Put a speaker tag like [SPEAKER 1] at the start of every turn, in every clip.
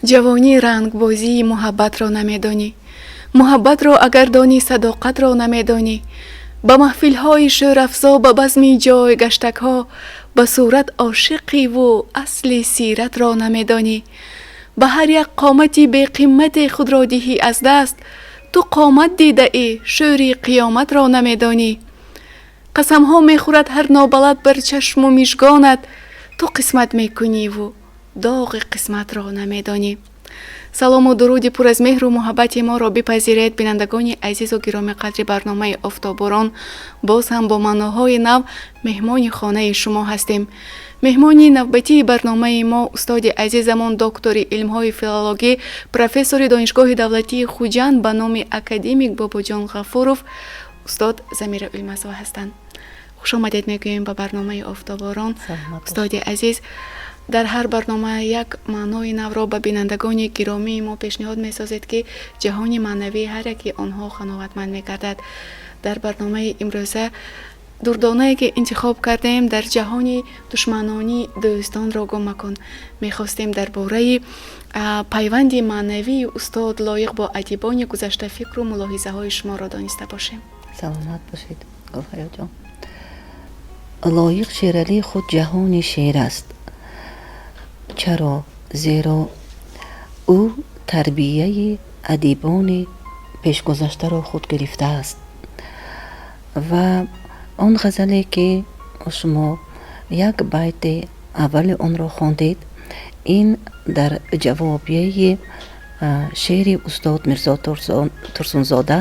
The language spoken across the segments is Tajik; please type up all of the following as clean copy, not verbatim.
[SPEAKER 1] Ҷавонӣ рангбозии муҳаббатро намедонӣ, муҳаббатро агар донӣ, садоқатро намедонӣ. Ба маҳфилҳои шӯрафзо, ба базми ҷойгаштакҳо, ба сурат ошиқиву асли сиратро намедонӣ. Ба ҳар як қомати беқиммате худро диҳӣ аз даст, ту қомат дидаӣ, шӯри қиёматро намедонӣ. Қасамҳо мехӯрад ҳар нобалад бар чашму мижгонат, ту қисмат мекуниву доғи қисматро намедонӣ. Салому дуруди пур аз меҳру муҳаббати моро бипазиред, бинандагони азизу гиромиқадри барномаи «Офтоборон». Боз ҳам бо маъноҳои нав меҳмони хонаи шумо ҳастем. Меҳмони навбатии барномаи мо устоди азизамон, доктори илмҳои филологӣ, профессори Донишгоҳи давлатии Хуҷанд ба номи академик Бобоҷон Ғафуров, устод Замира Илмазова ҳастанд. Хушомадед мегӯем ба барномаи «Офтоборон», устоди азиз. Дар ҳар барнома як маънои навро ба бинандагони гиромии мо пешниҳод месозед, ки ҷаҳони маънавии ҳар яки онҳо қаноатманд мегардад. Дар барномаи имрӯза дурдонае ки интихоб кардем, «Дар ҷаҳони душманонӣ дӯстонро гум макун». Мехостем дар бораи пайванди маънавии устод Лоиқ бо адибони гузашта фикру мулоҳизаҳои шуморо дониста бошем.
[SPEAKER 2] Саломат бошед, Гулҳаёҷон. Лоиқ Шералӣ худ ҷаҳони шеър аст. Чаро? Зеро ӯ тарбияи адибони пешгузаштаро худ гирифтааст ва он ғазале, ки шумо як байти аввали онро хондед, ин дар ҷавобияи шеъри устод Мирзо Турсунзода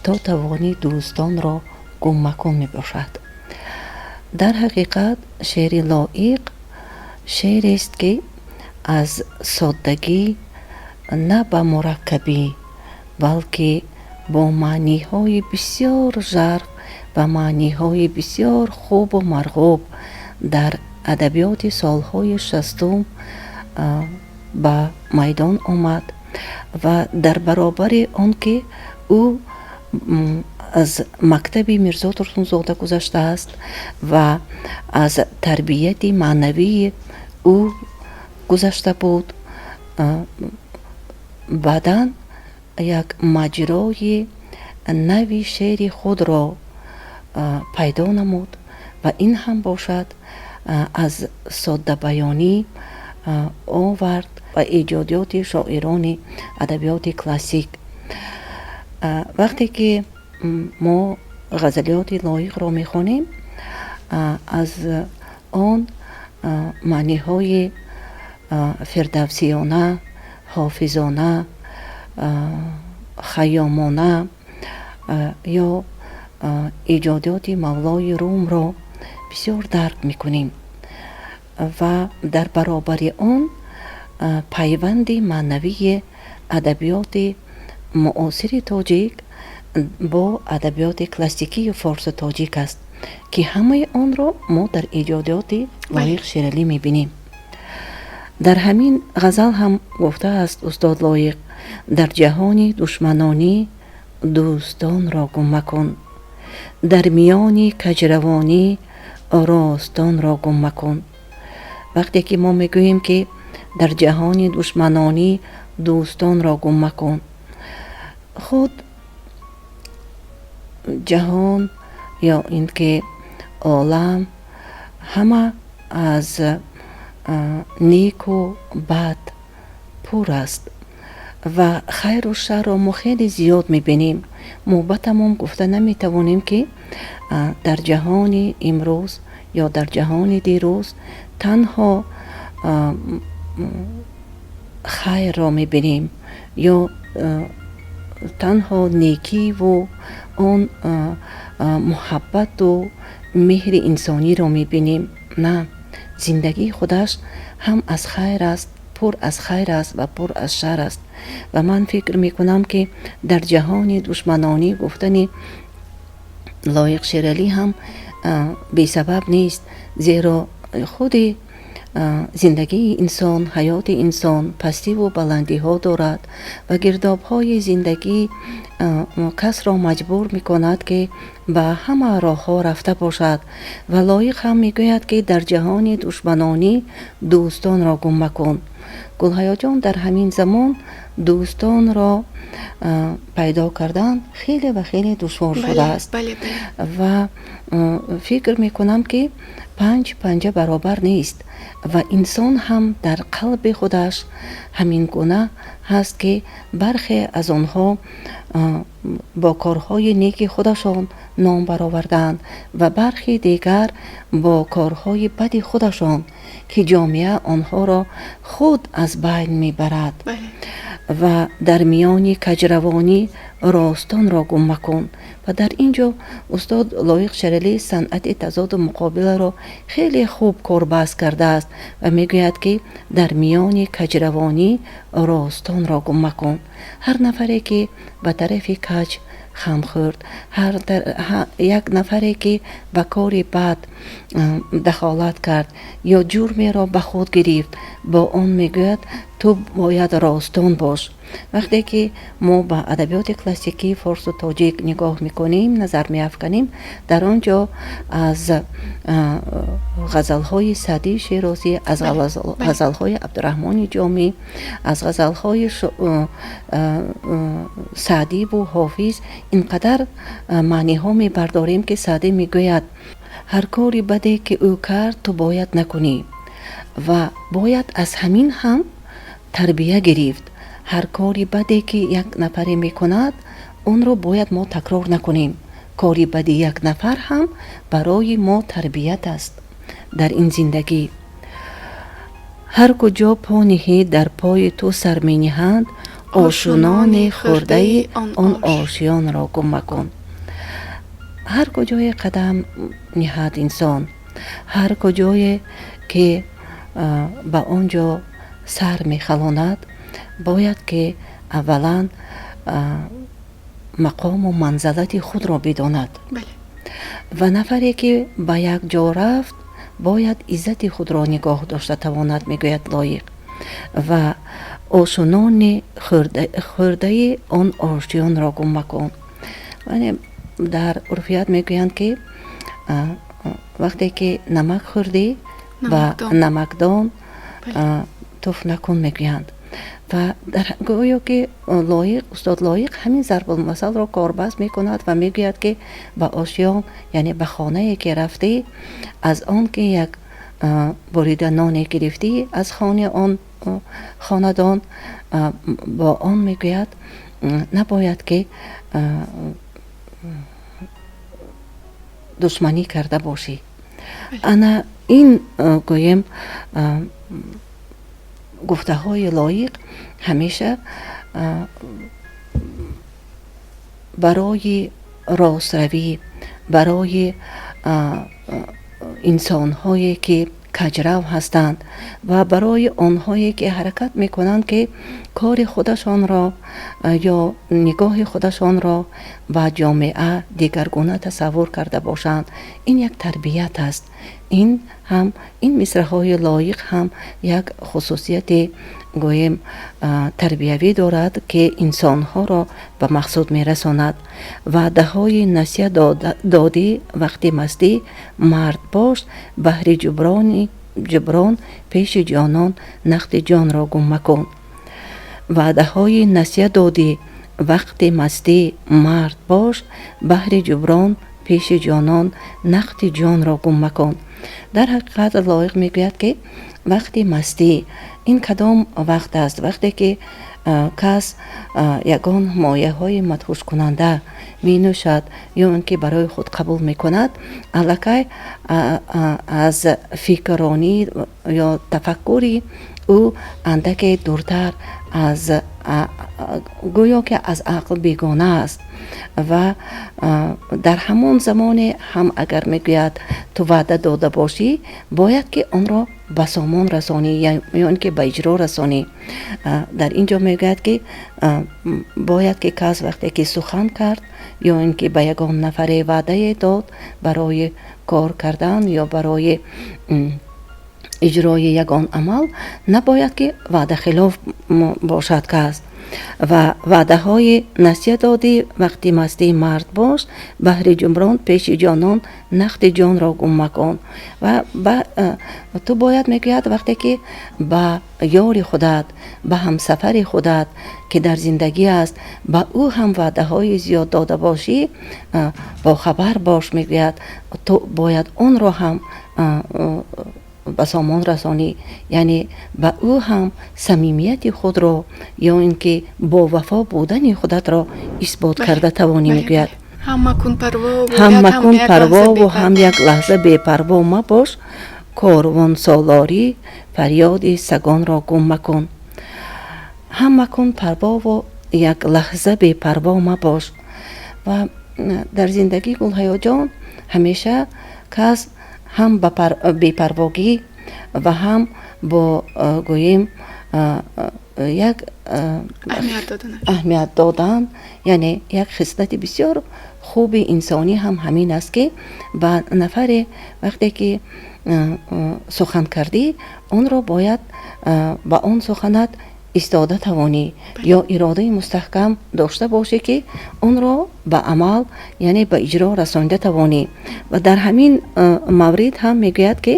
[SPEAKER 2] «То тавонӣ, дӯстонро гум макун» мебошад. Дар ҳақиқат, шеъри Лоиқ шеърест, ки аз соддагӣ на ба мураккабӣ, балки бо маъниҳои бисёр жарф ва маъниҳои бисёр хубу марғуб дар адабиёти солҳои 60-ум ба майдон омад. Ва дар баробари он ки ӯ аз мактаби Мирзо Турсунзода гузаштааст ва аз тарбияти маънавии ӯ гузашта буд, баъдан як маҷрои нави шеъри худро пайдо намуд ва ин ҳам бошад аз соддабаёнӣ овард ба эҷодиёти шоирони адабиёти классик. Вақте ки мо ғазалиёти Лоиқро мехонем, аз он маъниҳои фирдавсиёна, ҳофизона, хайёмона ё эҷодиёти Мавлои Румро бисёр дарк мекунем. Ва дар баробари он пайванди маънавии адабиёти муосири тоҷик бо адабиёти классикии форсу тоҷик аст, ки ҳамаи онро мо дар эҷодиёти Лоиқ Шералӣ мебинем. Дар ҳамин ғазал ҳам гуфтааст устод Лоиқ: «Дар ҷаҳони душманонӣ дӯстонро гум макун, дар миёни каҷравонӣ ростонро гум макун». Вақте ки мо мегӯем, ки дар ҷаҳони душманонӣ дӯстонро гум макун, худ ҷаҳон ё ин ки олам ҳама аз неку бад пур аст ва хайру шарро мо хеле зиёд мебинем. Мо ба тамом гуфта наметавонем, ки дар ҷаҳони имрӯз ё дар ҷаҳони дирӯз танҳо хайрро мебинем ё танҳо некиву он муҳаббату меҳри инсониро мебинем. На, зиндагии худаш ҳам аз хайр аст, пур аз хайр аст ва пур аз шар аст. Ва ман фикр мекунам, ки дар ҷаҳони душманонӣ гуфтани Лоиқ Шералӣ ҳам бесабаб нест, зеро худи зиндагии инсон, ҳаёти инсон пастиву баландиҳо дорад ва гирдобҳои зиндагӣ касро маҷбур мекунад, ки ба ҳама роҳҳо рафта бошад. Ва Лоиқ ҳам мегӯяд, ки дар ҷаҳони душманонӣ дӯстонро гум макун. Гулҳаётҷон, дар ҳамин замон дӯстонро пайдо кардан хеле ва хеле душвор шудааст. Ва фикр мекунам, ки панҷ панҷа баробар нест ва инсон ҳам дар қалби худаш ҳамин гуна ҳаст, ки бархе аз онҳо бо корҳои неки худашон ном баровардаанд ва бархи дигар бо корҳои бади худашон, ки ҷомеа онҳоро худ аз байн мебарад. Ва дар миёни каҷравонӣ ростонро гум макун. Ва дар ин ҷо устод Лоиқ Шералӣ санъати тазоду муқобиларо хеле хуб корбаст кардааст ва мегӯяд, ки дар миёни каҷравонӣ ростонро гум макун. Ҳар нафаре, ки ба тарафи каҷ хам хӯрд, ҳар як нафаре, ки ба кори бад дахолат кард ё ҷурмеро ба худ гирифт, бо он мегӯяд: ту бояд ростон бош. Вақте ки мо ба адабиёти классикии форсу тоҷик нигоҳ мекунем, назар меафканем, дар он ҷо аз ғазалҳои Саъдии Шерозӣ, аз ғазалҳои Абдураҳмони Ҷомӣ, аз ғазалҳои Саъдиву Ҳофиз ин қадар маъниҳо мебардорем, ки Саъдӣ мегӯяд: ҳар кори баде, ки ӯ кард, ту бояд накунӣ. Ва бояд аз ҳамин ҳам тарбия гирифт. Ҳар кори баде, ки як нафаре мекунад, онро бояд мо такрор накунем. Кори бади як нафар ҳам барои мо тарбият аст дар ин зиндагӣ. Ҳар куҷо по ниҳӣ, дар пои ту сар мениҳанд, ошунони хӯрдаи он ошиёнро гум макун. Ҳар куҷое қадам ниҳад инсон, ҳар куҷое ки ба он ҷо сар мехалонад, бояд ки аввалан мақому манзалати худро бидонад. Ва нафаре, ки ба як ҷо рафт, бояд иззати худро нигоҳ дошта тавонад, мегӯяд Лоиқ. Ва ошунони хӯрдаи он ошиёнро гум макун. Дар урфият мегӯянд, ки вақте ки намак хӯрдӣ, ба намакдон туф накун, мегӯянд. Ва гӯё ки Лоиқ, устод Лоиқ ҳамин зарбулмасалро корбаст мекунад ва мегӯяд, ки ба ошиён, яъне ба хонае ки рафтӣ, аз он ки як бурида ноне гирифтӣ аз хони он хонадон, бо он мегӯяд, набояд ки душманӣ карда бошӣ. Ана ин, гӯем, гуфтаҳои Лоиқ ҳамеша барои ростравӣ, барои инсонҳое, ки каҷрав ҳастанд, ва барои онҳое, ки ҳаракат мекунанд, ки кори худашонро ё нигоҳи худашонро ба ҷомеа дигаргуна тасаввур карда бошанд, ин як тарбият аст. Ин ҳам, ин мисраҳои Лоиқ ҳам як хусусияти, гӯем, тарбиявӣ дорад, ки инсонҳоро ба мақсуд мерасонад. Ваъдаҳои насия додӣ вақти мастӣ, мард бош, баҳри ҷуброн пеши ҷонон нақди ҷонро гум макун. Ваъдаҳои насия додӣ вақти мастӣ, мард бош, баҳри ҷуброн пеши ҷонон нақди ҷонро гум макун. Дар ҳақиқат Лоиқ мегӯяд, ки вақти мастӣ ин кадом вақт аст? Вақте ки кас ягон моеъҳои мадҳушкунанда менӯшад ё он ки барои худ қабул мекунад, аллакай аз фикрронӣ ё тафаккури ӯ андаке дуртар, аз гӯё ки аз ақл бегона аст. Ва дар ҳамон замоне ҳам агар, мегӯяд, ту ваъда дода бошӣ, бояд ки онро ба сомон расонӣ ё ин ки ба иҷро расонӣ. Дар ин ҷо мегӯяд, ки бояд ки кас вақте ки сухан кард ё ин ки ба ягон нафаре ваъдае дод барои кор кардан ё барои Иҷрои ягон амал набояд ки ваъдахилоф бошад кас. Ва ваъдаҳои насия додӣ вақти мастӣ мард бош, баҳри ҷумрон пеши ҷонон нақди ҷонро гум макун. Ва ту бояд, мегӯяд, вақте ки ба ёри худат, ба ҳамсафари худат, ки дар зиндагӣ аст, ба ӯ ҳам ваъдаҳои зиёд дода бошӣ, бохабар бош, мегӯяд, ту бояд онро ҳам ба сомон расонӣ, яъне ба ӯ ҳам самимияти худро ё ин ки бовафо будани худатро исбот карда тавонӣ, мегӯяд.
[SPEAKER 1] Ҳам макун
[SPEAKER 2] Ҳам макун парвову ҳам як лаҳза бепарво мабош, корвонсолорӣ фарёди сагонро гум макун. Ҳам макун парвову як лаҳза бепарво мабош. Ва дар зиндагӣ, Гулҳаёҷон, ҳамеша кас ҳам ба бепарвогӣ ва ҳам бо, гӯем, як аҳамият додан, яъне як хислати бисёр хуби инсонӣ ҳам ҳамин аст, ки ба нафаре вақте ки сухан кардӣ, онро бояд ба он суханат истода тавонӣ ё иродаи мустаҳкам дошта бошӣ, ки онро ба амал, яъне ба иҷро расонида тавонӣ. Ва дар ҳамин маврид ҳам мегӯяд, ки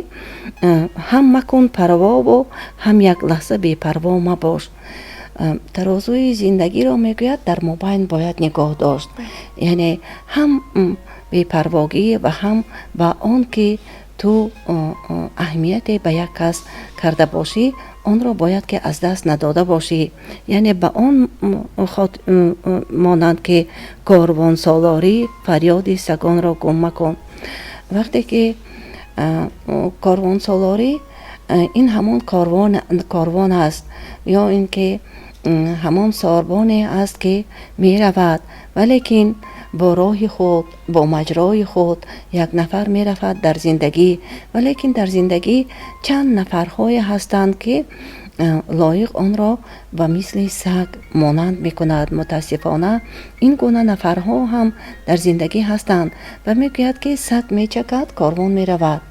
[SPEAKER 2] ҳам макун парвову ҳам як лаҳза бепарво мабош. Тарозуи зиндагиро, мегӯяд, дар мобайн бояд нигоҳ дошт, яъне ҳам бепарвогӣ ва ҳам ба он ки ту аҳамияте ба як кас карда бошӣ, онро бояд ки аз даст надода бошӣ, яъне ба он монанд ки корвонсолорӣ фарёди сагонро гум макун. Вақте ки корвонсолорӣ ин ҳамон корвон аст ё ин ки ҳамон сорбоне аст, ки меравад, валекин бо роҳи худ, бо маҷрои худ як нафар меравад дар зиндагӣ. Валекин дар зиндагӣ чанд нафарҳое ҳастанд, ки Лоиқ онро ба мисли саг монанд мекунад. Мутаассифона, ин гуна нафарҳо ҳам дар зиндагӣ ҳастанд. Ва мегӯяд, ки саг мечакад, корвон меравад.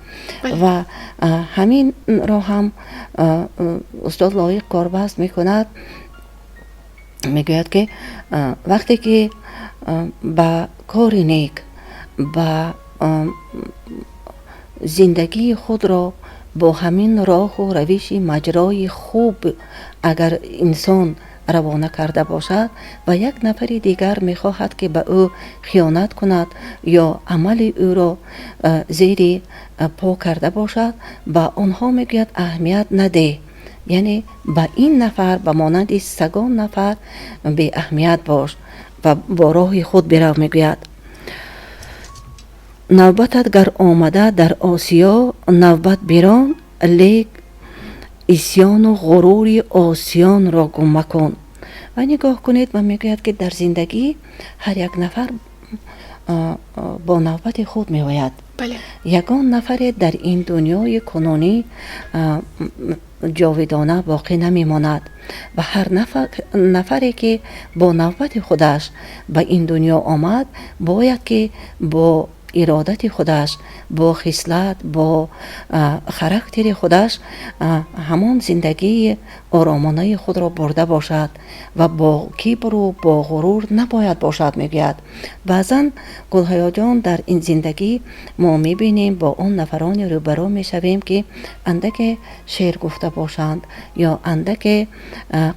[SPEAKER 2] Ва ҳаминро ҳам устод Лоиқ корбаст мекунад. Мегӯяд, ки вақте ки ба кори нек, ба зиндагии худро бо ҳамин роҳу равиши маҷрои хуб агар инсон равона карда бошад ва як нафари дигар мехоҳад, ки ба ӯ хиёнат кунад ё амали ӯро зери по карда бошад, ба онҳо, мегӯяд, аҳамият надеҳ, яъне ба ин нафар ба монанди сагон нафар беаҳамият бош ва бо роҳи худ бирав. Мегӯяд: навбатат гар омада дар осиё, навбат бирон, лек исьёну ғурури осиёнро гум макун. Ва нигоҳ кунед, ва мегӯяд, ки дар зиндагӣ ҳар як нафар бо навбати худ меояд. Ягон нафаре дар ин дунёи кунунӣ ҷовидона боқӣ намемонад ва ҳар нафаре ки бо навбати худаш ба ин дунё омад, бояд ки бо иродати худаш, бо хислат, бо характери худаш ҳамон зиндагии оромонаи худро бурда бошад ва бо кибру бо ғурур набояд бошад. Мегӯяд, баъзан, Гулҳаёҷон, дар ин зиндагӣ мо мебинем, бо он нафароне рӯбарӯ мешавем, ки андаке шеър гуфта бошанд ё андаке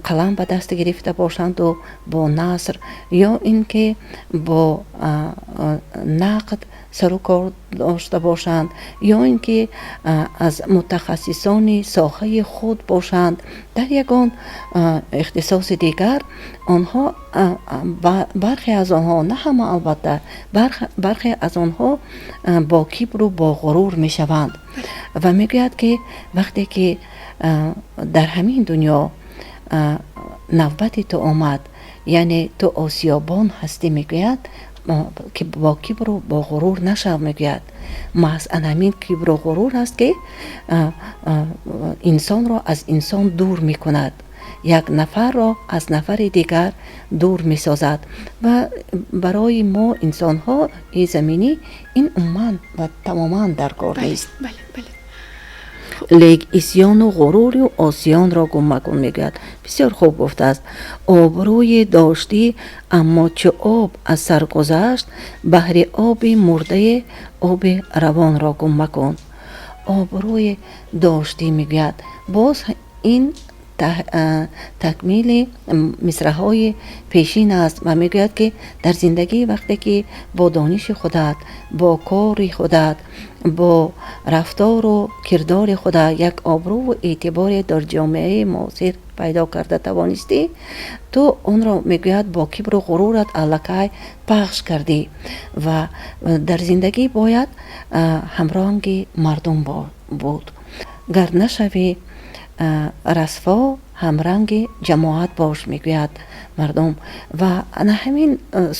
[SPEAKER 2] қалам ба даст гирифта бошанду бо наср ё ин ки бо нақд сару кор дошта бошанд ё ин ки аз мутахассисони соҳаи худ бошанд дар ягон ихтисоси дигар. Онҳо, бархе аз онҳо, на ҳама албатта, бархе аз онҳо бо кибру бо ғурур мешаванд. Ва мегӯяд, ки вақте ки дар ҳамин дунё навбати ту омад, яъне ту осиёбон ҳастӣ, мегӯяд, ки бо кибру бо ғурур нашав. Мегӯяд, маҳз ан ҳамин кибру ғурур аст, ки инсонро аз инсон дур мекунад, як нафарро аз нафари дигар дур месозад. Ва барои мо инсонҳои заминӣ ин умуман ва тамоман дар кор нест. Лек исьёну ғуруру осиёнро гум макун, мегӯяд. Бисёр хуб гуфтааст. Обрӯе доштӣ, аммо чу об аз сар гузашт, баҳри оби мурдае оби равонро гум макун. Обрӯе доштӣ, мегӯяд. Боз ин такмили мисраҳои пешин аст ва мегӯяд, ки дар зиндагӣ вақте ки бо дониши худат, бо кори худат, бо рафтору кирдори худат як обрӯву эътиборе дар ҷомеаи муосир пайдо карда тавонистӣ, ту онро, мегӯяд, бо кибру ғурурат аллакай пахш кардӣ ва дар зиндагӣ бояд ҳамранги мардум буд. Гар нашавӣ расво, ҳамранги ҷамоат бош, мегӯяд мардум. Ва ана ҳамин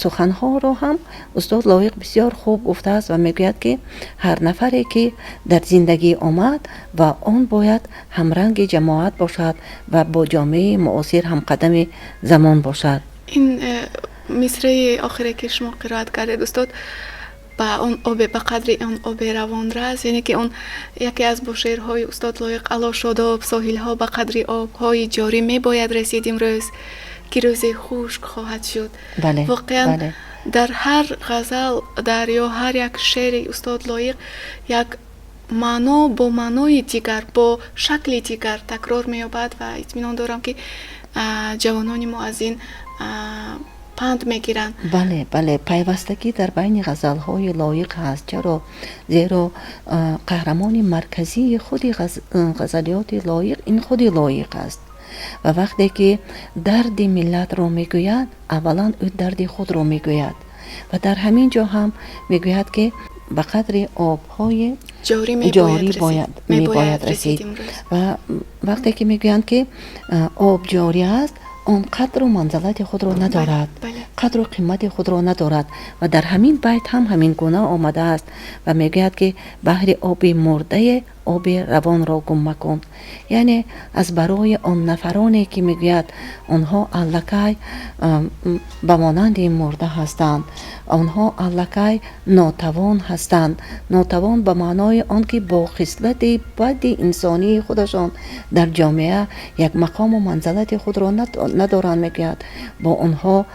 [SPEAKER 2] суханҳоро ҳам устод Лоиқ бисёр хуб гуфтааст ва мегӯяд, ки ҳар нафаре ки дар зиндагӣ омад ва он бояд ҳамранги ҷамоат бошад ва бо ҷомеаи муосир ҳамқадами замон бошад.
[SPEAKER 1] Ин мисраи охире, ки шумо қироат кардед, устод, ба он обе, ба қадри он оби равон раст, яъне ки он яке аз бо шеърҳои устод Лоиқ: «Ало шодоб соҳилҳо, ба қадри обҳои ҷорӣ мебояд расид имрӯз, ки рӯзе хушк хоҳад шуд». Воқеан, дар ҳар ғазал, дар ё ҳар як шеъри устод Лоиқ як маъно бо маънои дигар, бо шакли дигар такрор меёбад ва итминон дорам, ки ҷавонони мо аз ин панд мегиранд.
[SPEAKER 2] Бале, пайвастагӣ дар байни ғазалҳои Лоиқ ҳаст. Чаро? Зеро қаҳрамони марказии худи ғазалиёти Лоиқ ин худи Лоиқ аст ва вақте ки дарди миллатро мегӯяд, аввалан ӯ дарди худро мегӯяд ва дар ҳамин ҷо ҳам мегӯяд, ки ба қадри обҳои
[SPEAKER 1] ҷорӣ
[SPEAKER 2] мебояд расид. Ва вақте ки мегӯянд, ки об ҷорӣ аст, он қадру манзалати худро надорад, қадру қимати худро надорад. Ва дар ҳамин байт ҳам ҳамин гуна омадааст ва мегӯяд, ки баҳри оби мурдае оби равонро гум макун, яъне аз барои он нафароне, ки, мегӯяд, онҳо аллакай ба монанди мурда ҳастанд, онҳо аллакай нотавон ҳастанд. Нотавон ба маънои он ки бо хислати бади инсонии худашон дар ҷомеа як мақому манзалати худро надоранд, мегӯяд, бо онҳо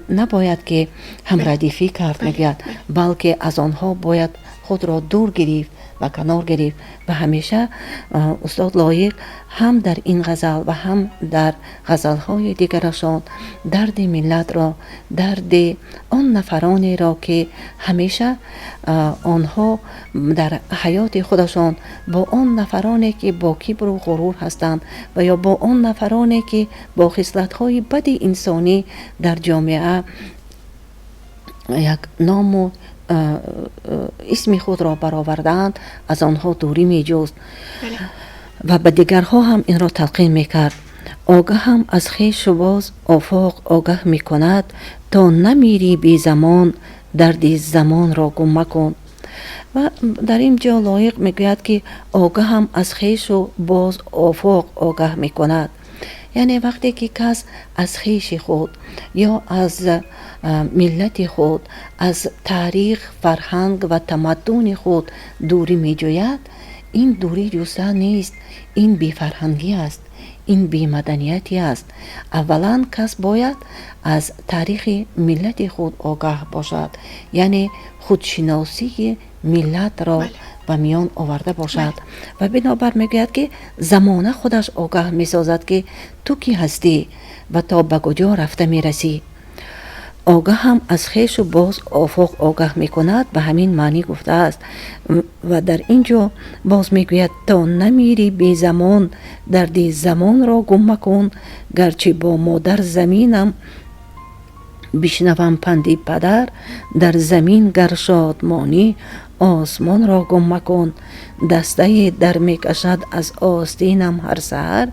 [SPEAKER 2] набояд ки ҳамрадифӣ кард, мегӯяд, балки аз онҳо бояд худро дур гирифт ва канор гирифт. Ва ҳамеша устод Лоиқ ҳам дар ин ғазал ва ҳам дар ғазалҳои дигарашон дарди миллатро, дарди он нафаронеро, ки ҳамеша онҳо дар ҳаёти худашон бо он нафароне, ки бо кибру ғурур ҳастанд ва ё бо он нафароне, ки бо хислатҳои бади инсонӣ дар ҷомеа як ному исми худро баровардаанд, аз онҳо дурӣ меҷуст ва ба дигарҳо ҳам инро талқин мекард. Огаҳам аз хешу боз офоқ огаҳ мекунад, то намирӣ безамон, дарди замонро гум макун. Ва дар ин ҷо Лоиқ мегӯяд, ки огаҳам аз хешу боз офоқ огаҳ мекунад, яъне вақте ки кас аз хеши худ ё аз миллати худ, аз таърих, фарҳанг ва тамаддуни худ дурӣ меҷӯяд, ин дурӣ ҷустан нест, ин бефарҳангӣ аст, ин бемаданиятӣ аст. Аввалан кас бояд аз таърихи миллати худ огаҳ бошад, яъне худшиносии миллатро ба миён оварда бошад. Ва бинобар мегӯяд, ки замона худаш огаҳ месозад, ки ту кӣ ҳастӣ ва то ба куҷо рафта мерасӣ. Огаҳам аз хешу боз офоқ огаҳ мекунад, ба ҳамин маънӣ гуфтааст. Ва дар ин ҷо боз мегӯяд: то намирӣ безамон, дарди замонро гум макун. Гарчи бо модар заминам бишнавам панди падар, дар замин гар шодмонӣ, осмонро гум макун. Дастае дар мекашад аз остинам ҳар саҳар,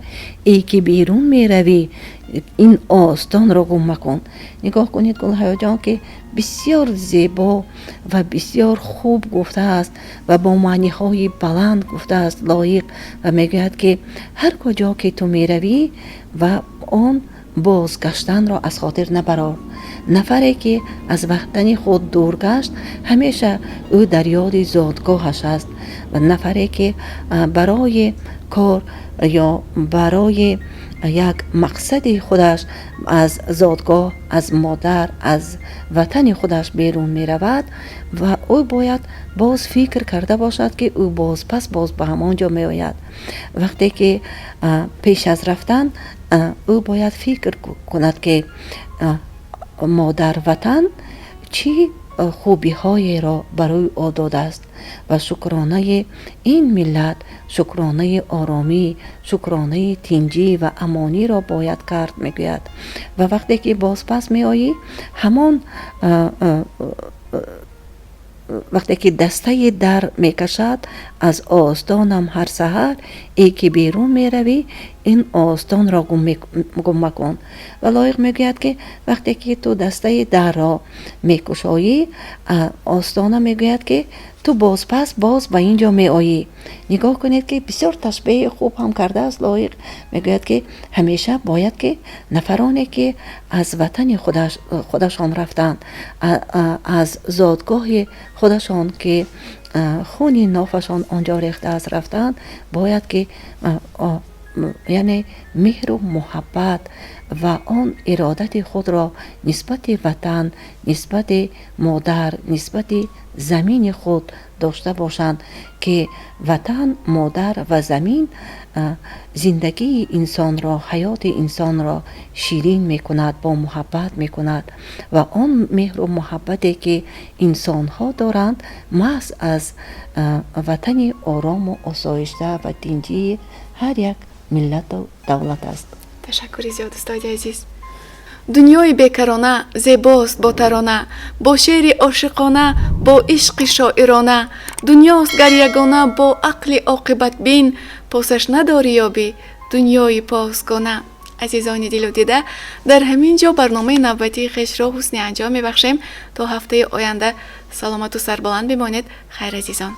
[SPEAKER 2] эй ки берун меравӣ, ин остонро гум макун. Нигоҳ кунед, Гулҳаёҷон, ки бисёр зебо ва бисёр хуб гуфтааст ва бо маъниҳои баланд гуфтааст Лоиқ ва мегӯяд, ки ҳар куҷо ки ту меравӣ ва он Бозгаштанро аз хотир набарор. Нафаре, ки аз ватани худ дур гашт, ҳамеша ӯ дар ёди зодгоҳаш аст. Ва нафаре, ки барои кор ё барои як мақсади худаш аз зодгоҳ, аз модар, аз ватани худаш берун меравад, ва ӯ бояд боз фикр карда бошад, ки ӯ боз пас боз ба ҳамон ҷо меояд. Вақте ки пеш аз рафтан ӯ бояд фикр кунад, ки модар ватан чӣ хубиҳоеро барои ӯ додааст ва шукронаи ин миллат, шукронаи оромӣ, шукронаи тинҷӣ ва амониро бояд кард, мегӯяд. Ва вақте ки бозпас меоӣ, ҳамон вақте ки дастаи дар мекашад аз остонам ҳар саҳар, э ки берун меравӣ, ин остонро гум макун. Ва Лоиқ мегӯяд, ки вақте ки ту дастаи дарро мекушоӣ, остона мегӯяд, ки ту бозпас боз ба ин ҷо меоӣ. Нигоҳ кунед, ки бисёр ташбеҳи хуб ҳам кардааст Лоиқ. Мегӯяд, ки ҳамеша бояд, ки нафароне, ки аз ватани худашон рафтанд, аз зодгоҳи худашон, ки хуни нофашон он ҷо рехтааст, рафтанд, бояд ки яъне меҳру муҳаббат ва он иродати худро нисбати ватан, нисбати модар, нисбати замини худ дошта бошанд, ки ватан, модар ва замин зиндагии инсонро, ҳаёти инсонро ширин мекунад, бо муҳаббат мекунад. Ва он меҳру муҳаббате, ки инсонҳо доранд, маҳз аз ватани орому осоишта ва тинҷии ҳар як миллату давлат аст.
[SPEAKER 1] Ташаккури зиёд, устоди азиз. Дунёи бекарона зебост бо тарона, бо шеъри ошиқона, бо ишқи шоирона. Дунёст гар ягона, бо ақли оқибатбин посаш надорӣ ёбӣ дунёи посгона. Азизони дилу дида, дар ҳамин ҷо барномаи навбатии хешро ҳусни анҷом мебахшем. То ҳафтаи оянда саломату сарбаланд бимонед. Хайр, азизон.